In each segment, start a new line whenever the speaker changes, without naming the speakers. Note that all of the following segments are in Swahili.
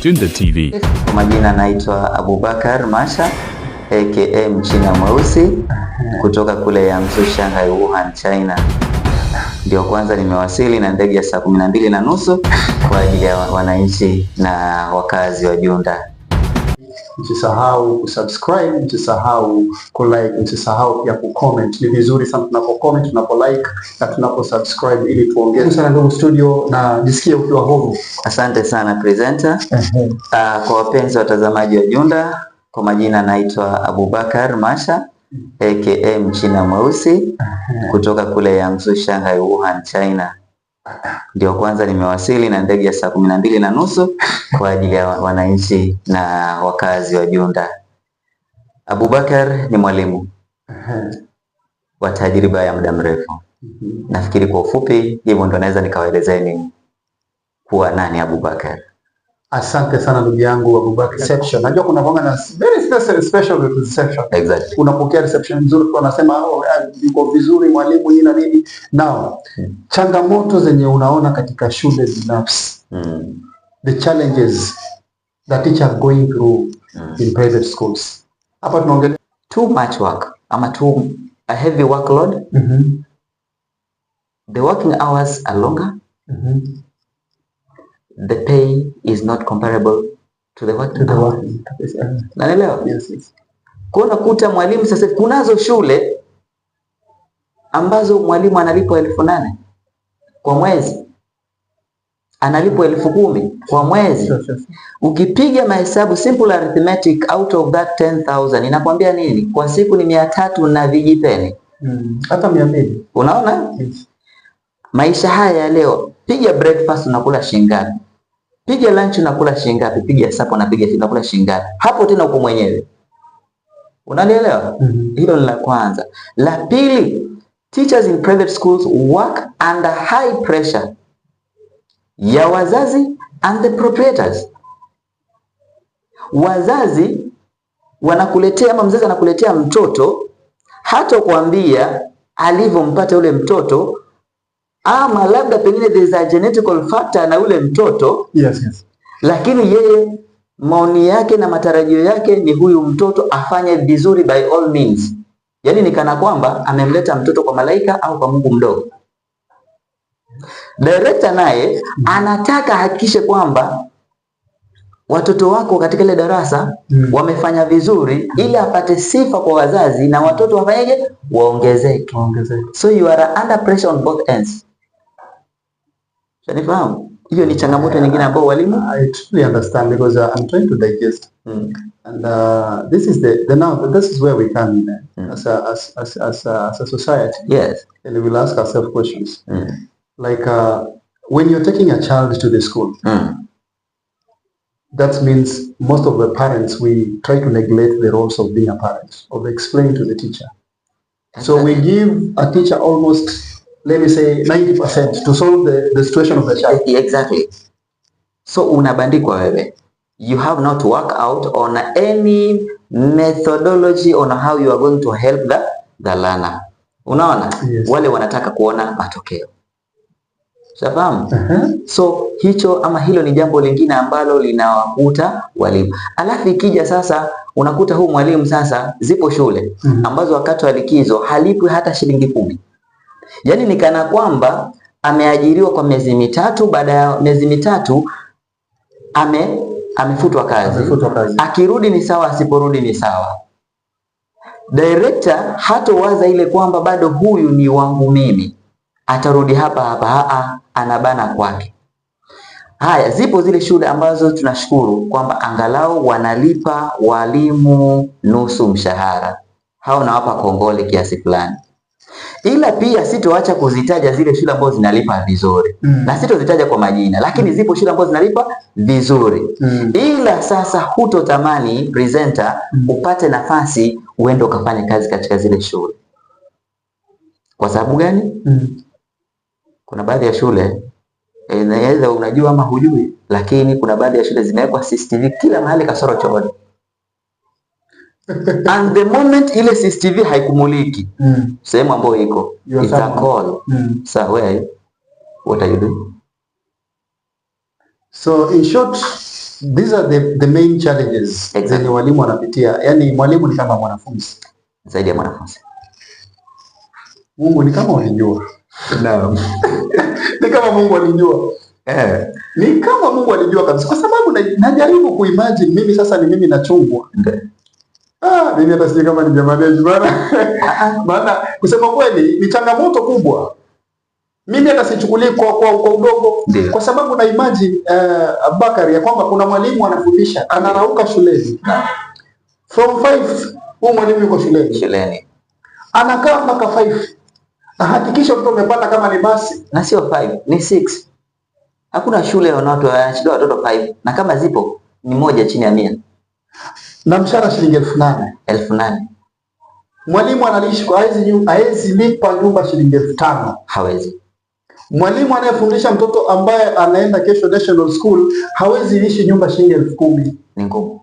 Junda TV.
Kwa majina naitwa Abubakar Masha aka Mchina Mweusi kutoka kule Yangzhou, Shanghai, Wuhan, China. Ndio kwanza nimewasili na ndege ya saa 12:30 kwa ajili ya wananchi na wakazi wa Junda.
Msisahau kusubscribe, msisahau kulike, msisahau pia kucomment. Ni vizuri sana tunapo comment, tunapo like na tunapo subscribe ili tuongeze sana. Ndugu studio, na jisikie ukiwa huru.
Asante sana, presenter. Kwa wapenzi watazamaji wa Junda, kwa majina naitwa Abubakar Masha aka Mchina Mweusi kutoka kule Yangzhou, Shanghai, Wuhan, China. Ndio kwanza nimewasili na ndege ya saa 12:30 kwa ajili ya wananchi na wakazi wa Junda. Abubakar ni mwalimu wa tajriba ya muda mrefu. Nafikiri kwa ufupi hivyo ndo naweza nikawaelezeni kuwa nani Abubakar.
Asante sana, ndugu yangu Abubakar. Reception. Najua kuna kwanga na very special, special reception.
Exactly.
Unapokea reception nzuri, kwa wanasema, "Oh, yuko vizuri mwalimu," hii na nini. Now, changamoto zenye unaona katika shule binafsi, the challenges that teachers are going through in private schools. Hapa tunaongelea
Too much work ama too a heavy workload. The working hours are longer. The pay is not comparable to the working
To the
hours.
Working. Kabisa.
Naelewa?
Yes.
Kwa unakuta mwalimu sasa, kunazo shule ambazo mwalimu analipwa 8,000 kwa mwezi, analipwa 10,000 kwa mwezi.
Sure.
Ukipiga mahesabu, simple arithmetic, out of that 10,000 inakwambia nini? Kwa siku ni 300 na vijipeni.
Hata 200.
Unaona?
Yes.
Maisha haya ya leo, piga breakfast unakula shilingi ngapi? Piga lunch unakula shilingi ngapi? Piga supper unakula shilingi ngapi? Hapo tena uko mwenyewe. Unanielewa?
Mhm.
Hilo ni la kwanza. La pili, teachers in private schools work under high pressure ya wazazi and the proprietors. Wazazi wanakuletea ama mzazi anakuletea mtoto, hata kuambia alivyompata yule mtoto, ama labda pengine there is a genetical factor na yule mtoto, lakini yeye maoni yake na matarajio yake ni huyu mtoto afanye vizuri by all means. Yaani ni kana kwamba amemleta mtoto kwa malaika au kwa Mungu mdogo. Director naye anataka ahakikishe kwamba watoto wako katika ile darasa wamefanya vizuri ili apate sifa kwa wazazi na watoto wafanyeje? Waongezeke.
Waongezeke.
So you are under pressure on both ends. Shanifahamu? Hiyo ni changamoto nyingine ambayo walimu
I truly understand because I'm trying to digest. And this is the now this is where we come in as a society and we will ask ourselves questions like when you're taking a child to the school, that means most of the parents, we try to neglect the roles of being a parent, of explaining to the teacher. So we give a teacher almost, let me say, 90% to solve the situation of the child.
Exactly. So unabandikwa wewe. You have not to work out on any methodology on how you are going to help the learner. Unaona?
Yes.
Wale wanataka kuona matokeo. Shafahamu?
Uh-huh.
So hicho ama hilo ni jambo lingine ambalo linawakuta walimu. Alafu ikija sasa unakuta huu mwalimu sasa, zipo shule ambazo wakati wa likizo halipwi hata shilingi 10. Yaani ni kana kwamba ameajiriwa kwa miezi 3, baada ya miezi 3 amefutwa kazi.
Amefutwa kazi.
Akirudi ni sawa, asiporudi ni sawa. Director hatowaza ile kwamba bado huyu ni wangu mimi, atarudi hapa hapa, aa, anabana kwake. Haya, zipo zile shule ambazo tunashukuru kwamba angalau wanalipa walimu nusu mshahara, hao nawapa kongole kiasi fulani, ila pia sitoacha kuzitaja zile shule ambazo zinalipa vizuri na sitozitaja kwa majina, lakini zipo shule ambazo zinalipa vizuri ila sasa hutotamani, presenter, upate nafasi uende ukafanye kazi katika zile shule. Kwa sababu gani? Kuna baadhi ya shule, aidha unajua ama hujui, lakini kuna baadhi ya shule zimewekwa CCTV kila mahali kasoro chooni. And the moment ile CCTV haikumuliki sehemu ambayo iko,
You are
it's a
someone.
Call. So where are you? What are you doing?
So in short, These are the main challenges zenye walimu wanapitia. Yaani mwalimu ni kama mwanafunzi.
Zaidi ya mwanafunzi.
Mungu ni kama walijua.
Naam.
Ni kama Mungu alijua. Ni kama Mungu alijua kabisa, kwa sababu najaribu kuimagine mimi sasa ni mimi nachungwa.
Ndio.
Ah, mimi hata sijui kama ningemanage maana kusema kweli ni changamoto kubwa. Mimi hata sichukulii kwa udogo.
Ndio.
Kwa sababu na imagine Abubakar, ya kwamba kuna mwalimu anafundisha, anarauka shuleni from 5, huyu mwalimu yuko shuleni,
Shuleni.
Anakaa mpaka 5, ahakikisha mtoto amepata kama ni basi.
Na sio 5, ni 6. Hakuna shule wanashida watoto 5, na kama zipo ni moja chini ya 100.
Na mshahara shilingi 8,000.
8,000.
Mwalimu analishi kwa haezi lipa nyumba shilingi 5,000.
Hawezi.
Mwalimu anayefundisha mtoto ambaye anaenda kesho national school hawezi ishi nyumba shilingi 10,000.
Ni ngumu.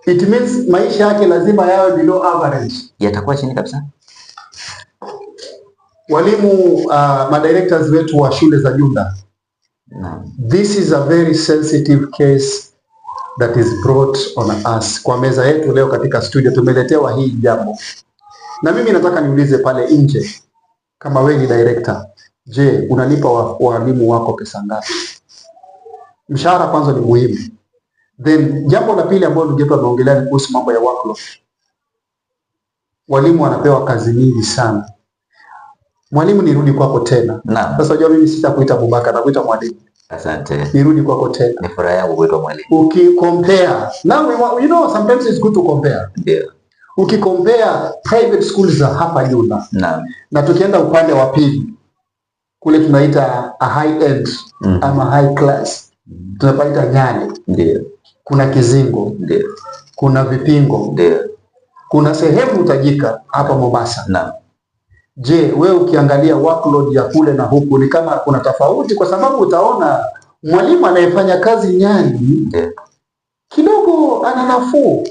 It means maisha yake lazima yawe below average.
Yatakuwa chini kabisa.
Walimu, madirectors wetu wa shule za Junda.
Naam.
This is a very sensitive case that is brought on us. Kwa meza yetu leo katika studio tumeletewa hii jambo. Na mimi nataka niulize pale nje, kama wewe ni director, je, unalipa walimu wako pesa ngapi? Mshahara kwanza ni muhimu. Then jambo la pili ambalo ndugu yetu ameongelea ni kuhusu mambo ya workload. Walimu wanapewa kazi nyingi sana. Mwalimu, nirudi kwako tena.
Naam.
Sasa unajua mimi sitakuita Abubakar, nakuita mwalimu.
Asante.
Nirudi kwako tena.
Ni furaha yangu kuitwa mwalimu.
Ukicompare, now we want, sometimes it's good to compare.
Ndio.
Ukicompare private schools za hapa Junda
Naam.
na tukienda upande wa pili kule tunaita a high end ama high class, tunapaita Nyali.
Ndio.
Kuna Kizingo,
Ndio.
kuna Vipingo,
Ndio.
kuna sehemu utajika hapa Mombasa.
Naam.
Je, wewe ukiangalia workload ya kule na huku ni kama kuna tofauti? Kwa sababu utaona mwalimu anayefanya kazi Nyali
Ndio.
kidogo ana nafuu,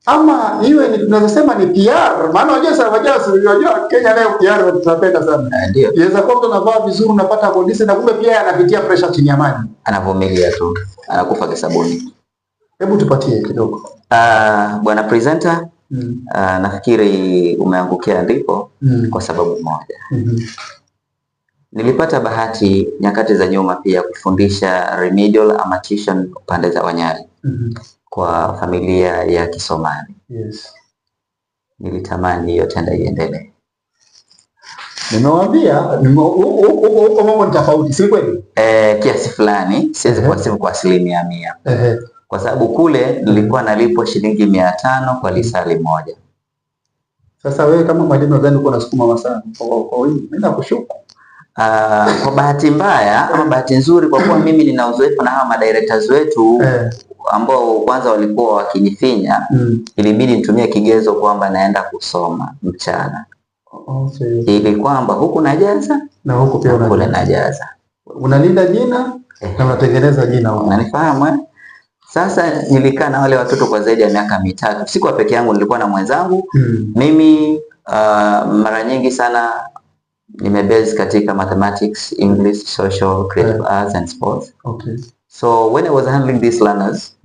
ama iwe ni tunaweza sema ni PR. Maana unajua sasa, unajua Kenya leo PR tunapenda sana.
Ndio.
Inaweza kuwa mtu anavaa vizuri, unapata kodisi, na kumbe pia anapitia pressure chini ya maji.
Anavumilia tu, anakufa kisabuni.
Hebu tupatie kidogo.
Bwana presenter, nafikiri umeangukia ndipo kwa sababu moja. Nilipata bahati nyakati za nyuma pia kufundisha remedial ama tuition pande za Wanyali kwa familia ya Kisomali. Nilitamani hiyo tenda iendelee.
Nimewaambia huko mambo ni tofauti, si kweli?
Kiasi fulani, siwezi kuwasifu kwa 100%. Kwa sababu kule nilikuwa nalipwa shilingi 500 kwa lisali moja.
Sasa wewe kama mwalimu nadhani uko unasukuma masaa kwa wingi. Mimi nakushuku.
Kwa bahati mbaya ama bahati nzuri, kwa kuwa mimi nina uzoefu na hawa madirectors wetu ambao kwanza walikuwa wakinifinya, ilibidi nitumie kigezo kwamba naenda kusoma mchana. Ili kwamba huku najaza
na huku pia
na kule
unajaza.
Najaza.
Unalinda jina na unatengeneza jina huko.
Unanifahamu eh? Sasa nilikaa na wale watoto kwa zaidi ya miaka 3. Sikuwa peke yangu, nilikuwa na mwenzangu. Mimi mara nyingi sana nimebase katika mathematics, English, social, creative arts and sports. So when I was handling these learners,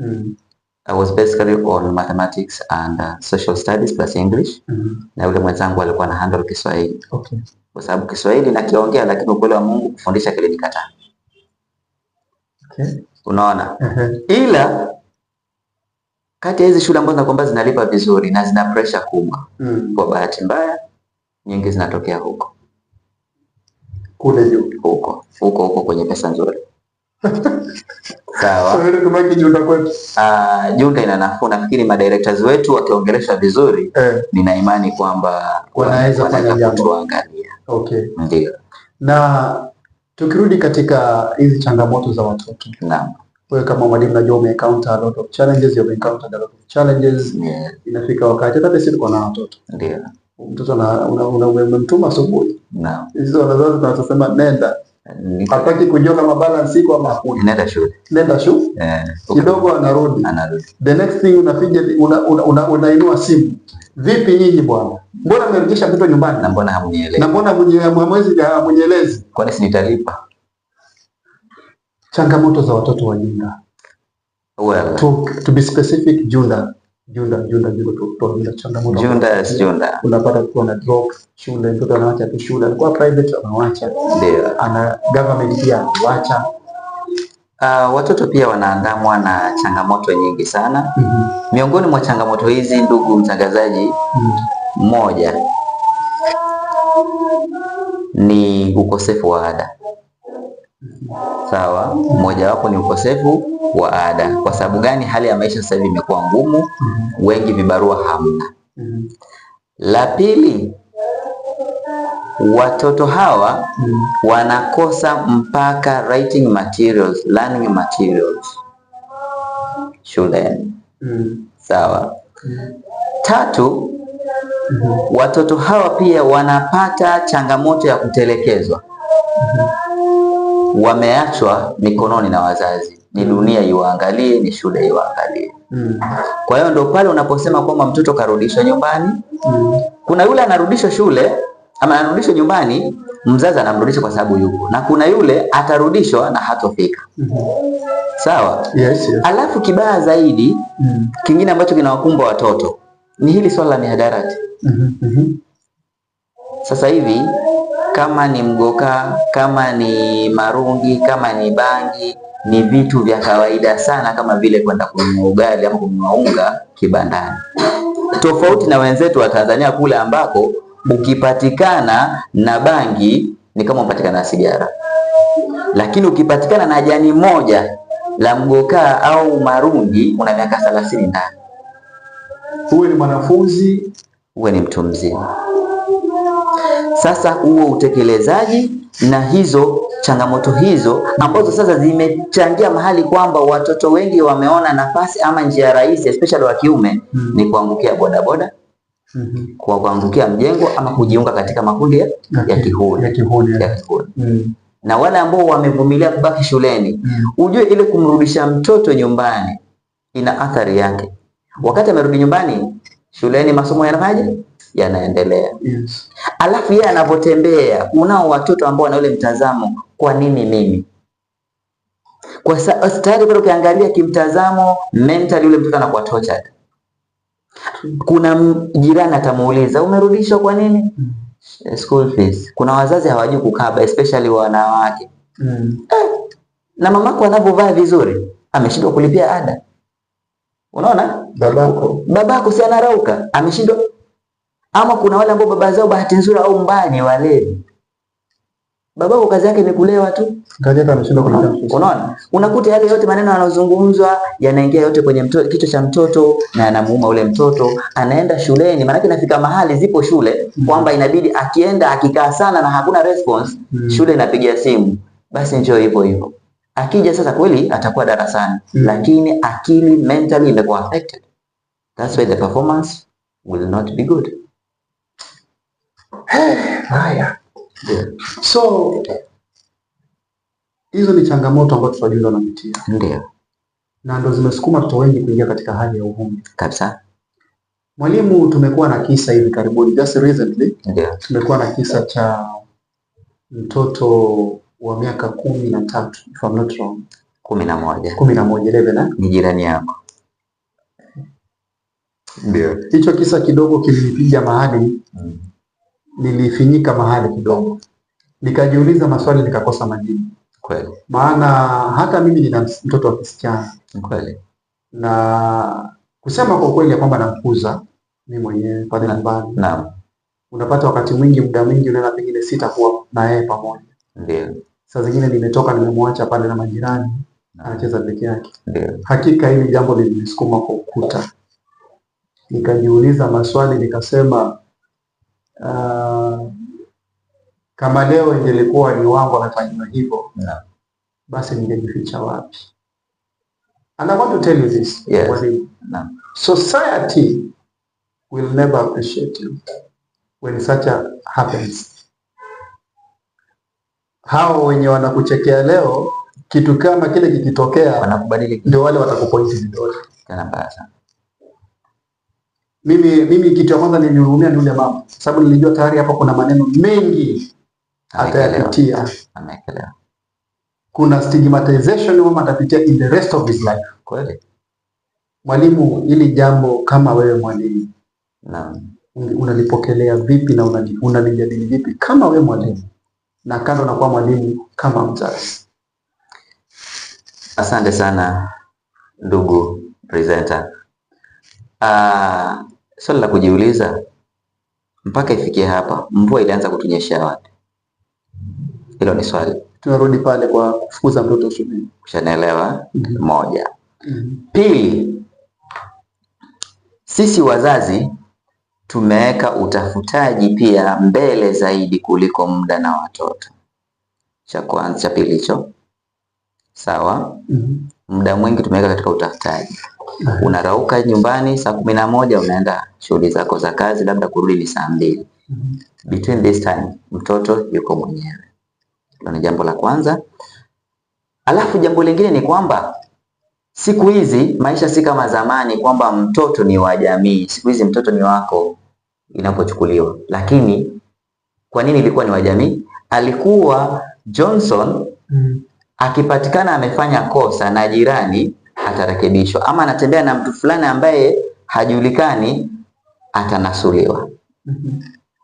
I was basically on mathematics and social studies plus English. Na yule mwenzangu alikuwa na handle Kiswahili. Kwa sababu Kiswahili nakiongea, lakini ukweli wa Mungu kufundisha kilinikataa. Unaona? Ila kati ya hizi shule ambazo nakwambia zinalipa vizuri na zina pressure kubwa, kwa bahati mbaya nyingi zinatokea huko.
Kule juu.
Huko, huko, huko kwenye pesa nzuri. Sawa.
So, wewe tubaki Junda kwetu.
Junda ina nafuu. Nafikiri madirectors wetu wakiongelesha vizuri, nina imani kwamba
wanaweza fanya
wanaweza
jambo.
kutuangalia. Ndio.
Na tukirudi katika hizi changamoto za watoto.
Naam.
Wewe kama mwalimu najua ume encounter a lot of challenges, you have encountered a lot of challenges. Inafika wakati hata sisi tuko na watoto.
Ndio.
Mtoto umemtuma asubuhi.
Naam.
Hizo wazazi tunasema nenda. Hataki kujua kama balance iko ama hakuna.
Nenda shule.
Nenda shule. Kidogo anarudi.
Anarudi.
The next thing unapiga unainua simu. Vipi nyinyi bwana? Mbona mmerudisha mtoto nyumbani?
Na mbona hamunielewi?
Na mbona hamunielezi?
Kwani si nitalipa?
Changamoto za watoto wajinga.
Well,
To be specific, Junda, Junda, Junda, Junda, Junda, changamoto.
Junda, yes, Junda.
Unapata kuwa na drop shule, mtoto anaacha tu shule, alikuwa private anawacha,
Ndio.
Ana government pia anawacha.
Watoto pia wanaandamwa na changamoto nyingi sana. Miongoni mwa changamoto hizi, ndugu mtangazaji, moja ni ukosefu wa ada. Sawa, mmojawapo ni ukosefu wa ada. Kwa sababu gani? Hali ya maisha sasa hivi imekuwa ngumu, wengi vibarua hamna. La pili, watoto hawa wanakosa mpaka writing materials, learning materials shuleni. Sawa. Tatu, watoto hawa pia wanapata changamoto ya kutelekezwa. Wameachwa mikononi na wazazi, ni dunia iwaangalie, ni shule iwaangalie. Kwa hiyo ndo pale unaposema kwamba mtoto karudishwa nyumbani. Kuna yule anarudishwa shule ama anarudishwa nyumbani, mzazi anamrudisha kwa sababu yupo, na kuna yule atarudishwa na hatofika. Sawa.
Yes.
Alafu kibaya zaidi kingine ambacho kinawakumba watoto ni hili swala la mihadarati. Sasa hivi kama ni mgoka, kama ni marungi, kama ni bangi, ni vitu vya kawaida sana, kama vile kwenda kununua ugali ama kununua unga kibandani, tofauti na wenzetu wa Tanzania kule ambako ukipatikana na bangi ni kama upatikana na sigara, lakini ukipatikana na jani moja la mgokaa au marungi una miaka 30 ndani.
Huwe ni mwanafunzi,
uwe ni mtu mzima. Sasa huo utekelezaji na hizo changamoto hizo ambazo sasa zimechangia mahali kwamba watoto wengi wameona nafasi ama njia rahisi, especially wa kiume, ni kuangukia bodaboda, kwa kuangukia mjengo ama kujiunga katika makundi ya kihuni,
ya kihuni,
ya kihuni. Na wale ambao wamevumilia kubaki shuleni, ujue ile kumrudisha mtoto nyumbani ina athari yake. Wakati amerudi nyumbani, shuleni masomo yanafanyaje? Yanaendelea. Alafu yeye anapotembea, kunao watoto ambao wana ule mtazamo, kwa nini mimi? Kwa tayari pale ukiangalia kimtazamo, mentally yule mtoto anakuwa tortured. Kuna jirani atamuuliza, umerudishwa kwa nini? School fees. Kuna wazazi hawajui kukaba, especially wanawake. Na mamako anavyovaa vizuri, ameshindwa kulipia ada. Unaona?
Babako.
Babako si anarauka, ameshindwa. Ama kuna wale ambao baba zao bahati nzuri au mbaya ni walevi. Babako kazi yake ni kulewa tu.
Kazi yake ameshindwa kulipia fees.
Unaona? Unakuta yale yote maneno yanayozungumzwa yanaingia yote kwenye kichwa cha mtoto na yanamuuma ule mtoto, anaenda shuleni, maanake inafika mahali zipo shule kwamba inabidi akienda akikaa sana na hakuna response, shule inapiga simu. Basi njoo hivyo hivyo. Akija sasa kweli atakuwa darasani, lakini akili mentally imekuwa affected. That's why the performance will not be good.
Haya.
Ndio.
So hizo ni changamoto ambazo watoto wanapitia.
Ndio.
Na ndo zimesukuma watoto wengi kuingia katika hali ya uhuni.
Kabisa.
Mwalimu, tumekuwa na kisa hivi karibuni, just recently,
Ndio.
tumekuwa na kisa cha mtoto wa miaka 13, if I'm not wrong.
11.
11, 11, eh?
Ni jirani yako. Ndio.
Hicho kisa kidogo kilinipiga mahali, nilifinyika mahali kidogo. Nikajiuliza maswali nikakosa majibu. Maana hata mimi nina mtoto wa kisichana. Na kusema kwa kweli ya kwamba namkuza mimi mwenyewe pale nyumbani. Unapata wakati mwingi, muda mwingi unaona pengine sitakuwa na yeye pamoja. Saa zingine nimetoka nimemwacha pale na majirani, anacheza peke yake. Hakika hili jambo lilinisukuma kwa ukuta. Nikajiuliza maswali nikasema, kama leo ingelikuwa ni wangu amefanyiwa hivyo, basi ningejificha wapi? And I want to tell you this, mwalimu. Society will never appreciate you when such a happens. Hao wenye wanakuchekea leo, kitu kama kile kikitokea,
wanakubadili,
ndio wale watakupoint vidole.
Tena mbaya sana.
Mimi kitu ya kwanza nilihurumia ni yule mama, sababu nilijua tayari hapa kuna maneno mengi atayapitia.
Ameekelewa.
Kuna stigmatization mama atapitia in the rest of his life.
Kweli.
Mwalimu, hili jambo kama wewe mwalimu
Naam.
unalipokelea vipi na unalijadili vipi kama wewe mwalimu, na kando na kuwa mwalimu kama mzazi?
Asante sana ndugu presenter. Swali la kujiuliza mpaka ifikie hapa, mvua ilianza kutunyeshea wapi? Hilo ni swali.
Tunarudi pale kwa kufukuza mtoto shuleni.
Ushanielewa? Moja. Pili, sisi wazazi tumeweka utafutaji pia mbele zaidi kuliko muda na watoto. Cha kwanza, cha pili hicho. Sawa? Muda mwingi tumeweka katika utafutaji. Unarauka nyumbani saa 11 unaenda shughuli zako za kazi, labda kurudi ni saa 2. Between this time mtoto yuko mwenyewe. Hilo ni jambo la kwanza. Alafu jambo lingine ni kwamba siku hizi maisha si kama zamani kwamba mtoto ni wa jamii. Siku hizi mtoto ni wako inapochukuliwa. Lakini kwa nini ilikuwa ni wa jamii? Alikuwa Johnson akipatikana amefanya kosa na jirani atarekebishwa, ama anatembea na mtu fulani ambaye hajulikani atanasuliwa.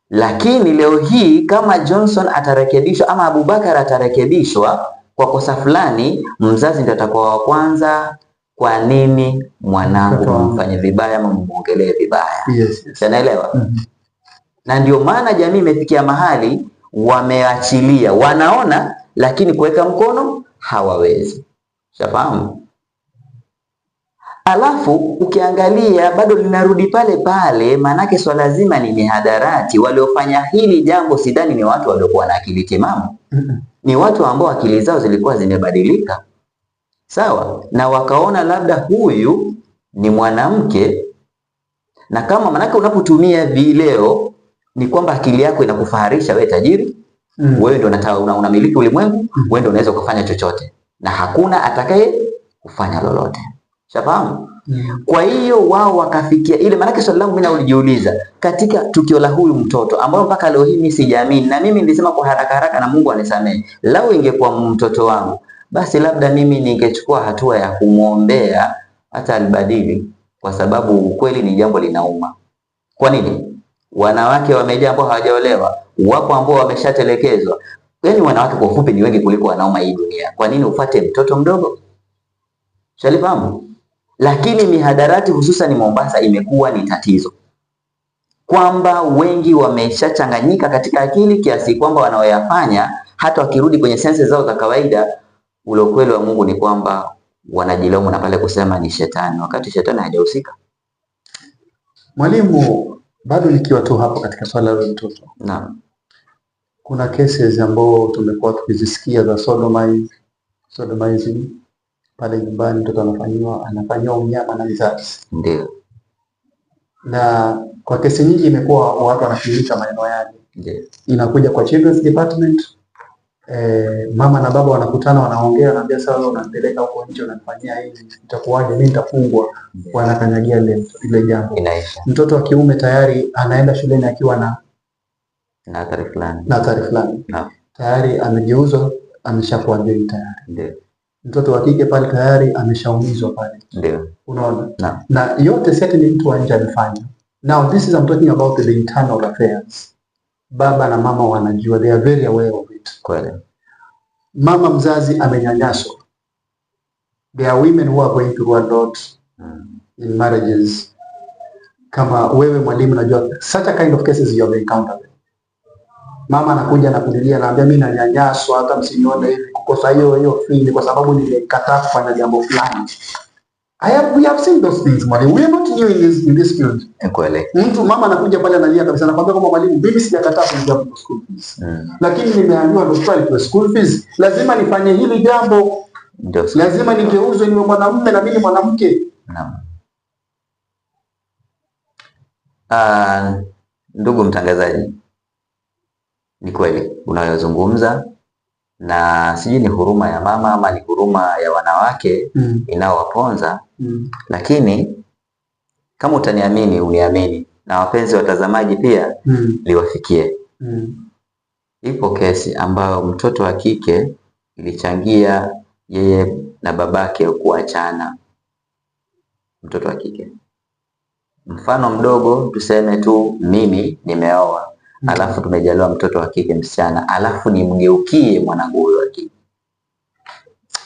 Lakini leo hii kama Johnson atarekebishwa ama Abubakar atarekebishwa kwa kosa fulani, mzazi ndiye atakuwa wa kwanza, kwa nini mwanangu mfanye vibaya ama mmuongelee vibaya?
Yes.
Unaelewa? Na ndio maana jamii imefikia mahali wameachilia, wanaona lakini kuweka mkono hawawezi. Ushafahamu? Alafu ukiangalia bado linarudi pale pale, maanake swala zima ni mihadarati. Waliofanya hili jambo sidhani ni watu waliokuwa na akili timamu. Ni watu ambao akili zao zilikuwa zimebadilika. Sawa? Na wakaona labda huyu ni mwanamke, na kama maanake unapotumia vileo ni kwamba akili yako inakufaharisha wewe tajiri, wewe ndio unamiliki ulimwengu, wewe ndio unaweza kufanya chochote na hakuna atakaye kufanya lolote. Shafahamu? Kwa hiyo wao wakafikia ile, maanake swali langu mimi naulijiuliza katika tukio la huyu mtoto ambao mpaka leo hii mimi sijaamini, na mimi nilisema kwa haraka haraka na Mungu anisamehe, lau ingekuwa mtoto wangu basi labda mimi ningechukua hatua ya kumuombea hata albadili, kwa sababu ukweli ni jambo linauma. Kwa nini? Wanawake wamejaa ambao hawajaolewa, wapo ambao wameshatelekezwa. Yaani wanawake kwa ufupi ni wengi kuliko wanaume hii dunia. Kwa nini ufate mtoto mdogo? Shalifahamu? Lakini mihadarati hususan Mombasa imekuwa ni tatizo, kwamba wengi wameshachanganyika katika akili kiasi kwamba wanaoyafanya hata wakirudi kwenye sense zao za kawaida, ule ukweli wa Mungu ni kwamba wanajilaumu na pale kusema ni shetani, wakati shetani hajahusika.
Mwalimu, bado nikiwa tu hapo katika swala la mtoto.
Naam.
Kuna cases ambao tumekuwa tukizisikia za sodomizing pale nyumbani, mtoto anafanyiwa unyama na mzazi.
Ndio.
Na kwa kesi nyingi imekuwa watu wanaficha maneno yale.
Ndio.
Inakuja kwa children's department, mama na baba wanakutana, wanaongea, wanaambia sasa wewe unampeleka huko nje unamfanyia hivi, itakuwaje, mimi nitafungwa. Wanakanyagia ile jambo.
Inaisha.
Mtoto wa kiume tayari anaenda shuleni akiwa na
athari fulani.
Na athari fulani.
Naam.
Tayari amegeuzwa, ameshakuwa gay tayari.
Ndio.
Mtoto wa kike pale tayari ameshaumizwa pale.
Ndio.
Unaona?
Naam.
Na yote si ati ni mtu wa nje amefanya. Now this is I'm talking about the internal affairs. Baba na mama wanajua, they are very aware of it.
Kweli.
Mama mzazi amenyanyaswa. There are women who are going through a lot in marriages. Kama wewe mwalimu, najua such a kind of cases you have encountered. Mama anakuja na kulilia, anaambia mimi nanyanyaswa, hata msinione hivi, kukosa hiyo fee kwa sababu nimekataa kufanya jambo fulani. We have seen those things, mwalimu. We are not new in this field.
Kweli.
Mtu mama anakuja pale analia kabisa, anakuambia kwamba mwalimu, mimi sijakataa kulipia school fees. Lakini nimeambiwa ndio tulipe school fees, lazima nifanye hili jambo.
Ndio.
Lazima nigeuzwe niwe mwanamume na mimi mwanamke.
Naam. Ndugu mtangazaji, ni kweli unayozungumza, na sijui ni huruma ya mama ama ni huruma ya wanawake inayowaponza. Lakini kama utaniamini uniamini, na wapenzi watazamaji pia liwafikie. Ipo kesi ambayo mtoto wa kike ilichangia yeye na babake kuachana. Mtoto wa kike. Mfano mdogo, tuseme tu mimi nimeoa, alafu tumejaliwa mtoto wa kike msichana, alafu nimgeukie mwanangu huyo wa kike.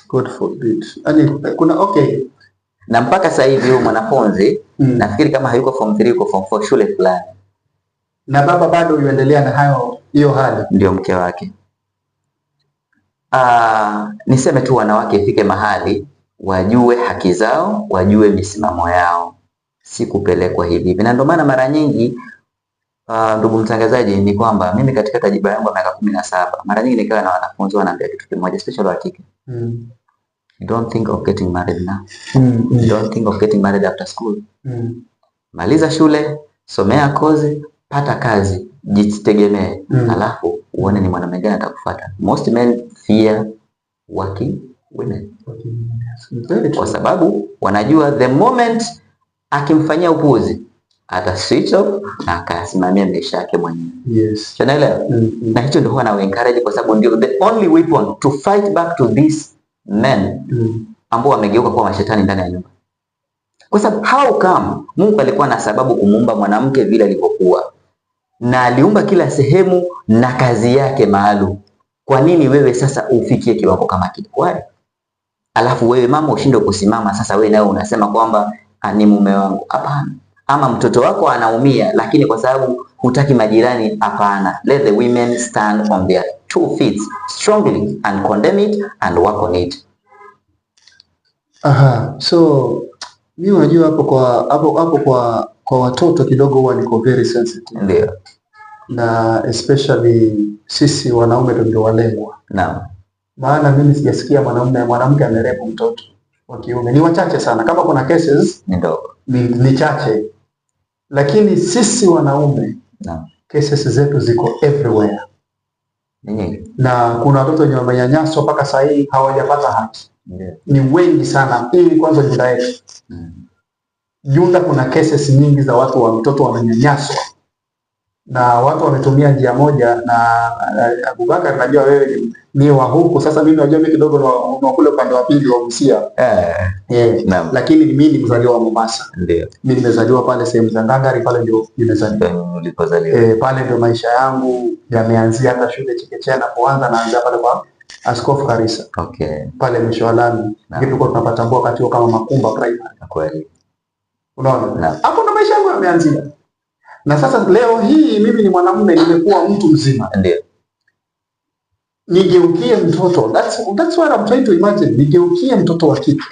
God forbid. Yaani kuna, okay.
Na mpaka sasa hivi huyu mwanafunzi nafikiri kama hayuko form 3, yuko form 4 shule fulani.
Na baba bado yuendelea na hayo hiyo hali.
Ndio mke wake. Niseme tu wanawake ifike mahali wajue haki zao, wajue misimamo yao, si kupelekwa hivi hivi. Na ndio maana mara nyingi, ndugu mtangazaji, ni kwamba mimi katika tajriba yangu ya miaka 17, mara nyingi nikiwa na wanafunzi wanaambia kitu kimoja, especially wa kike: Don't think of getting married now. Don't think of getting married after school. Maliza shule, somea kozi, pata kazi, jitegemee. Alafu uone ni mwanamume gani atakufuata. Most men fear working women.
Okay. Very
Kwa
true.
sababu wanajua the moment akimfanyia upuzi ata switch off na akasimamia maisha yake mwenyewe. Unaelewa? Na hicho ndio huwa na encourage, kwa sababu ndio the only weapon to fight back to these men ambao wamegeuka kuwa mashetani ndani ya nyumba. Kwa sababu how come Mungu alikuwa na sababu kumuumba mwanamke vile alivyokuwa, na aliumba kila sehemu na kazi yake maalum. Kwa nini wewe sasa ufikie kiwango kama kile? Why? Alafu wewe mama ushindwe kusimama, sasa wewe nawe unasema kwamba, "Ah, ni mume wangu." Hapana. Ama mtoto wako anaumia, lakini kwa sababu hutaki majirani, hapana. Let the women stand on their two feet strongly and condemn it and work on it.
Aha, so mi unajua hapo kwa watoto kidogo huwa niko very sensitive. Na especially sisi wanaume ndio walengwa. Maana mimi sijasikia mwanamume mwanamke amerape mtoto wa kiume. Ni wachache sana. Kama kuna cases
Ni ndogo.
ni chache. Lakini sisi wanaume cases zetu ziko everywhere.
Ni nyingi.
Na kuna watoto wenye wamenyanyaswa mpaka saa hii hawajapata haki. Ni wengi sana. Hii kwanza Junda yetu. Junda kuna cases nyingi za watu wa mtoto wamenyanyaswa na watu wametumia njia moja na Abubakar, najua wewe ni wa huku. Sasa mimi najua mimi kidogo ni wa kule upande wa pili wa Busia. Yeah. Lakini mimi ni mzaliwa wa Mombasa. Mimi nimezaliwa pale sehemu za Ngangari, pale ndio nimezaliwa.
Ndio ulipozaliwa.
Eh, pale ndio maisha yangu yameanzia, hata shule chekechea napoanza naanzia pale kwa Askofu Karisa. Pale mwisho wa lami. Tulikuwa tunapatambua wakati huo kama Makumba Primary. Unaona? Hapo ndo maisha yangu yameanzia. Na sasa leo hii mimi ni mwanamume, nimekuwa mtu mzima. Nigeukie mtoto. That's what I'm trying to imagine. Nigeukie mtoto wa kike.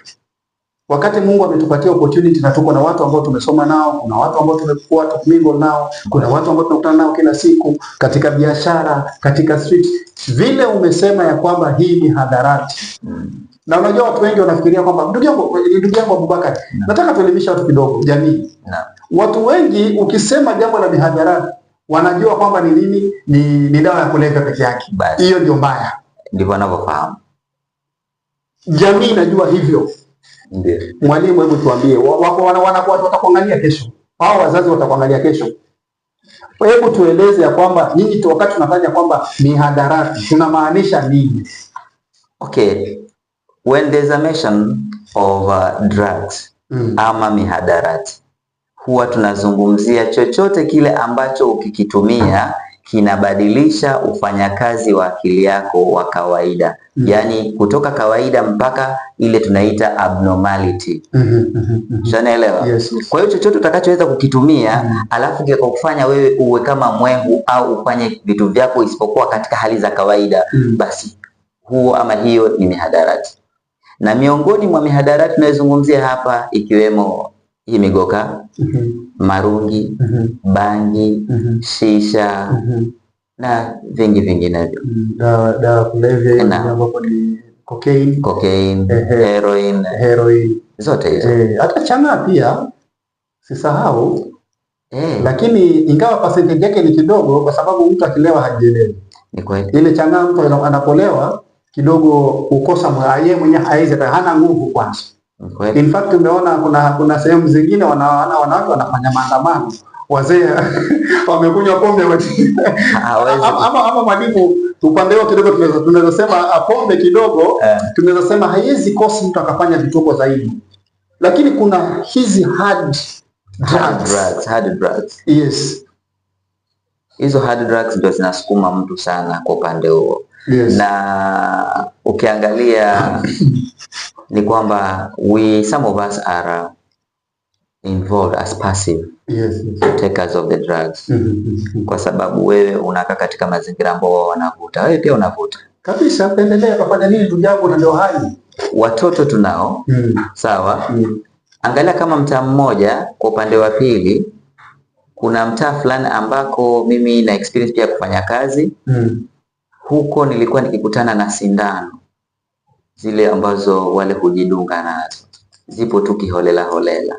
Wakati Mungu ametupatia opportunity na tuko na watu ambao tumesoma nao, kuna watu ambao tumekuwa tumingle nao, kuna watu ambao tunakutana nao kila siku katika biashara, katika street. Vile umesema ya kwamba hii ni hadharati. Na unajua watu wengi wanafikiria kwamba, ndugu yangu Abubakar, nataka tuelimishe watu kidogo, jamii. Watu wengi ukisema jambo la mihadharati wanajua kwamba ni nini? Ni dawa ya kulevya peke yake.
Basi.
Hiyo ndio mbaya.
Ndivyo wanavyofahamu.
Jamii inajua hivyo. Mwalimu, hebu tuambie, wako watakuangalia kesho, hao wazazi watakuangalia kesho. Hebu tueleze ya kwamba nyinyi tu wakati tunafanya kwamba mihadarati tunamaanisha nini?
Okay. When there's a mention of drugs ama mihadarati, huwa tunazungumzia chochote kile ambacho ukikitumia kinabadilisha ufanyakazi wa akili yako wa kawaida. Yaani kutoka kawaida mpaka ile tunaita abnormality. Ushanielewa?
Yes.
Kwa hiyo chochote utakachoweza kukitumia alafu kikakufanya wewe uwe kama mwehu au ufanye vitu vyako isipokuwa katika hali za kawaida, basi huo ama hiyo ni mihadarati. Na miongoni mwa mihadarati tunayozungumzia hapa ikiwemo hii migoka, marungi, bangi, shisha na vingi vinginevyo.
Dawa kulevya hiyo ambapo ni cocaine,
Cocaine, heroin,
heroin,
zote hizo.
Hata chang'aa pia sisahau. Lakini ingawa percentage yake ni kidogo, kwa sababu mtu akilewa hajielewi.
Ni kweli.
Ile chang'aa mtu anapolewa kidogo hukosa yeye mwenyewe haizi, hana nguvu kwanza.
Ni kweli.
In fact umeona kuna sehemu zingine wanawake wanafanya maandamano, wazee wamekunywa pombe
Hawezi.
Ama mwalimu, upande huo kidogo tunaweza sema pombe kidogo tunaweza sema haiwezi kosi mtu akafanya vituko zaidi. Lakini kuna hizi hard
Hard
drugs.
Drugs, hard drugs.
Yes.
Hizo hard drugs ndio zinasukuma mtu sana kwa upande huo. Na ukiangalia ni kwamba we some of us are involved as passive takers of the drugs, kwa sababu wewe unakaa katika mazingira ambao wao wanavuta, wewe pia unavuta.
Kabisa, utaendelea kufanya nini ndugu yangu, na ndio hali.
Watoto tunao, sawa. Angalia kama mtaa mmoja kwa upande wa pili, kuna mtaa fulani ambako mimi na experience pia kufanya kazi huko, nilikuwa nikikutana na sindano zile ambazo wale hujidunga nazo, zipo tu kiholela holela.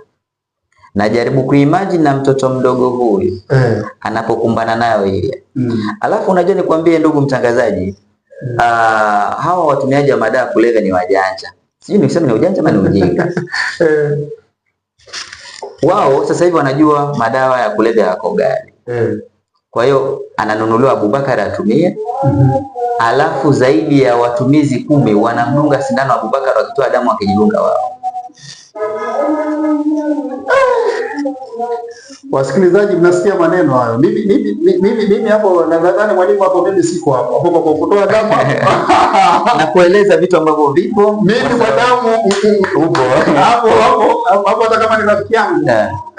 Najaribu kuimagine na mtoto mdogo huyu anapokumbana nayo ile. Alafu unajua, nikwambie ndugu mtangazaji, hawa watumiaji wa madawa ya kulevya ni wajanja. Sijui niseme ni ujanja ama ni ujinga. Wao sasa hivi wanajua madawa ya kulevya yako ghali. Kwa hiyo ananunuliwa Abubakar atumie, alafu zaidi ya watumizi 10 wanamdunga sindano Abubakar, wakitoa damu wakijidunga wao.
Wasikilizaji, mnasikia maneno hayo. Mimi hapo nadhani mwalimu hapo, mimi siko hapo hapo kwa kutoa damu hapo.
Na kueleza vitu ambavyo vipo.
Mimi kwa damu
upo
hapo hapo hapo, hata kama ni rafiki yangu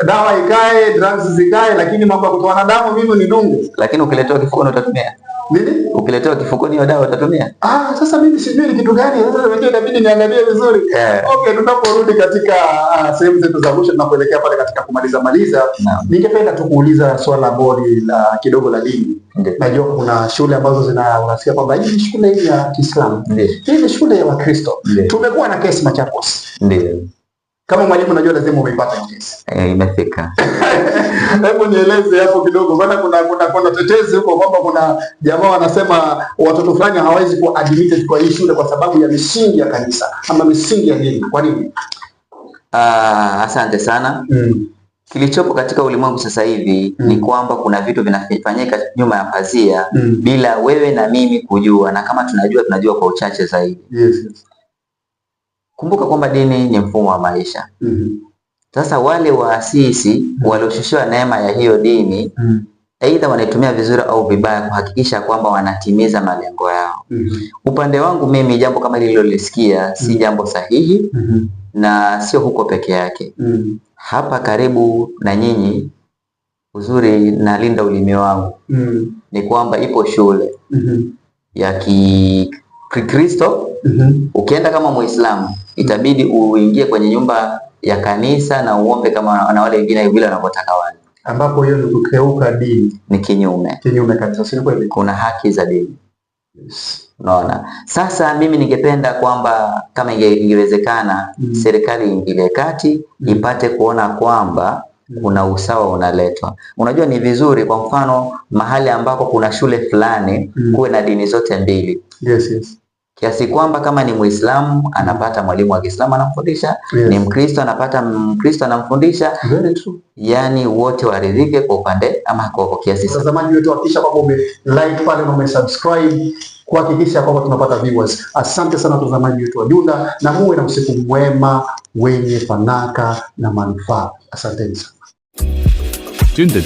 dawa ikae, drugs zikae, lakini mambo ya kutoa damu mimi ni nungu.
Lakini ukiletewa kifukoni utatumia?
Nini?
Ukiletewa kifukoni hiyo dawa utatumia?
Ah, sasa mimi sijui ni kitu gani. Sasa unajua inabidi niangalie vizuri. Okay, tunaporudi katika sehemu zetu za mwisho tunapoelekea pale katika kumaliza maliza, ningependa tu kuuliza swala ambalo ni la kidogo la dini. Najua kuna shule ambazo zina unasikia kwamba hii ni shule hii ya Kiislamu. Hii ni shule ya Wakristo. Tumekuwa na kesi Machakos. Kama mwalimu najua lazima umeipata hiyo kesi.
Imefika.
Hebu nieleze hapo kidogo, maana kuna tetezi huko kwamba kuna jamaa wanasema watoto fulani hawawezi kuwa admitted kwa hii shule kwa sababu ya misingi ya kanisa ama misingi ya dini. Kwa nini?
Asante sana. Kilichopo katika ulimwengu sasa hivi ni kwamba kuna vitu vinafanyika nyuma ya pazia bila wewe na mimi kujua, na kama tunajua tunajua kwa uchache zaidi. Kumbuka kwamba dini ni mfumo wa maisha. Sasa wale waasisi walioshushiwa neema ya hiyo dini aidha wanaitumia vizuri au vibaya kuhakikisha kwamba wanatimiza malengo yao. Upande wangu mimi, jambo kama hili nililolisikia si jambo sahihi na sio huko peke yake. Hapa karibu na nyinyi, uzuri nalinda ulimi wangu, ni kwamba ipo shule ya Kikristo. Ukienda kama Muislamu itabidi uingie kwenye nyumba ya kanisa na uombe kama na wale wengine vile wanavyotaka wale,
Ambapo hiyo ni kukeuka dini.
Ni kinyume,
Kinyume kabisa, si kweli?
Kuna haki za dini. Unaona? Sasa mimi ningependa kwamba kama ingewezekana serikali iingilie kati ipate kuona kwamba kuna usawa unaletwa. Unajua ni vizuri, kwa mfano mahali ambako kuna shule fulani kuwe na dini zote mbili kiasi kwamba kama ni Muislamu anapata mwalimu wa Kiislamu anamfundisha, ni Mkristo anapata Mkristo anamfundisha,
Very true.
yani wote waridhike kwa upande ama kwa kiasi.
Mtazamaji wetu, hakikisha kwamba ume like pale na ume subscribe kuhakikisha kwamba tunapata viewers. Asante sana watazamaji wetu wa Dunda, na muwe na usiku mwema wenye fanaka na manufaa. Asanteni sana.
Dunda.